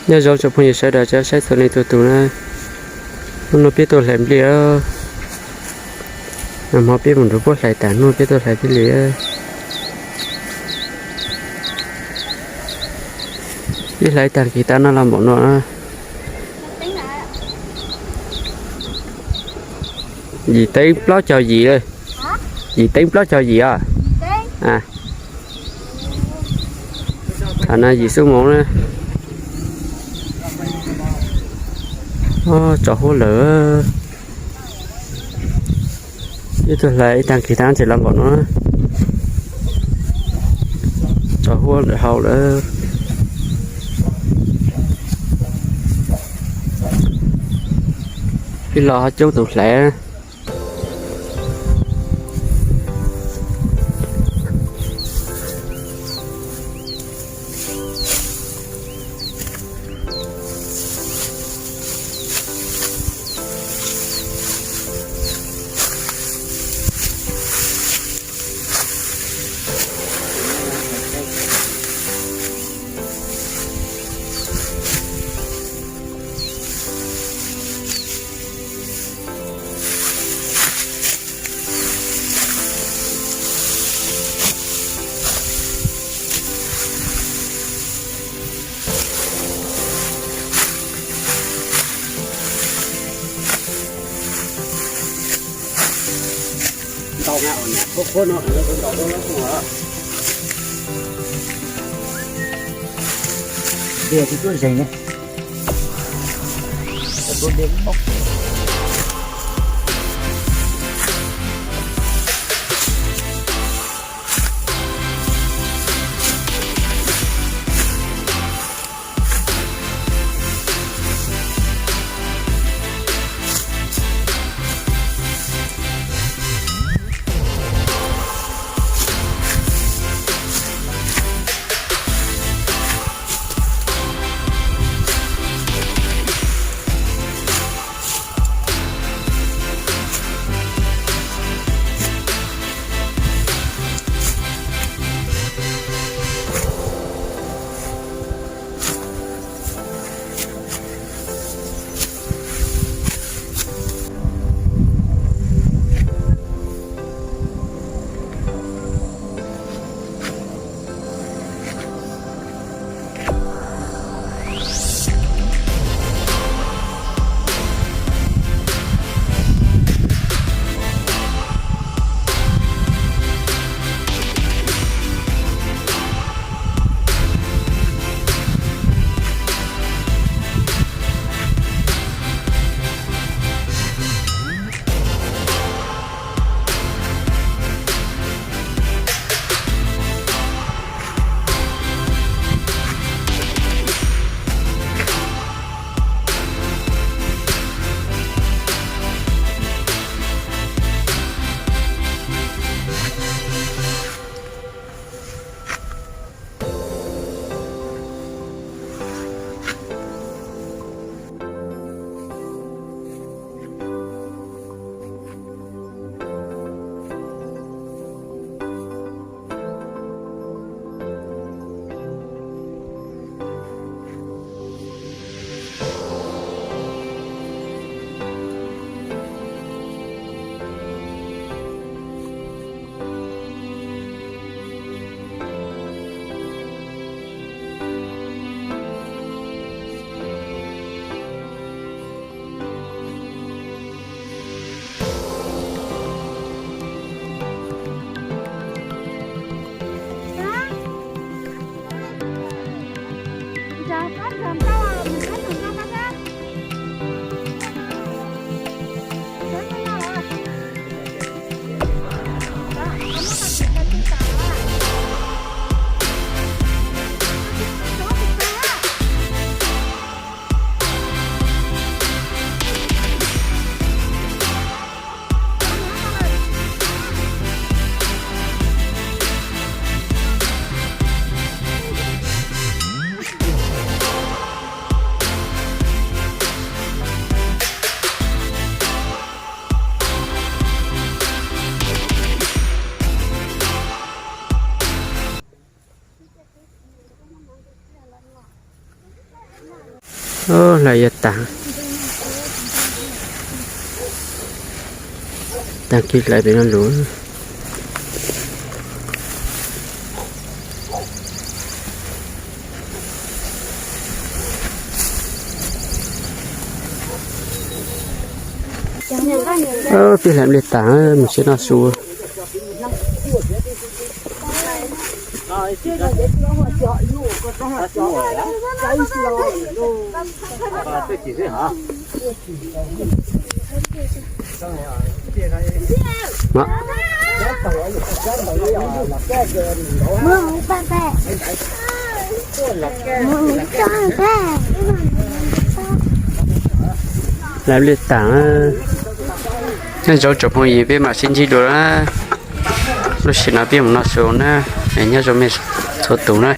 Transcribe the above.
Nyob zoo tsoom phooj ywg sawv daws, cov saib txhua leej txhua tus na. Hnub no peb tuaj hlais nplej. Nag hmo peb mus nrug puab hlais tas, hnub no peb tuaj hlais thiaj li. Peb hlais tag kis tas no los npaum no. Yim teev plaub caug yim, yim teev plaub caug yim os. Thaum no yim xuab moos na. Tso huab lawm. Ib tug hlais ib tag kis tas tseem los npaum no. Tso huab lawm hau lawm. Ib los ho coob tus hlais. Ntau na, ua niam qhuab qhuab no, ntau ntau na. Tiag tsis tuaj zeeg ne. Hlawv yuav tag, tag kis hlawv pem no lus. Peb hlawv nplej tag, mus tsev noj su. Hlawv nplej tag, nyob zoo tsoom phooj ywg, peb mam sib ntsib dua na. Lub sij hawm no peb mus noj su na, nyob zoo mej txhua tus na.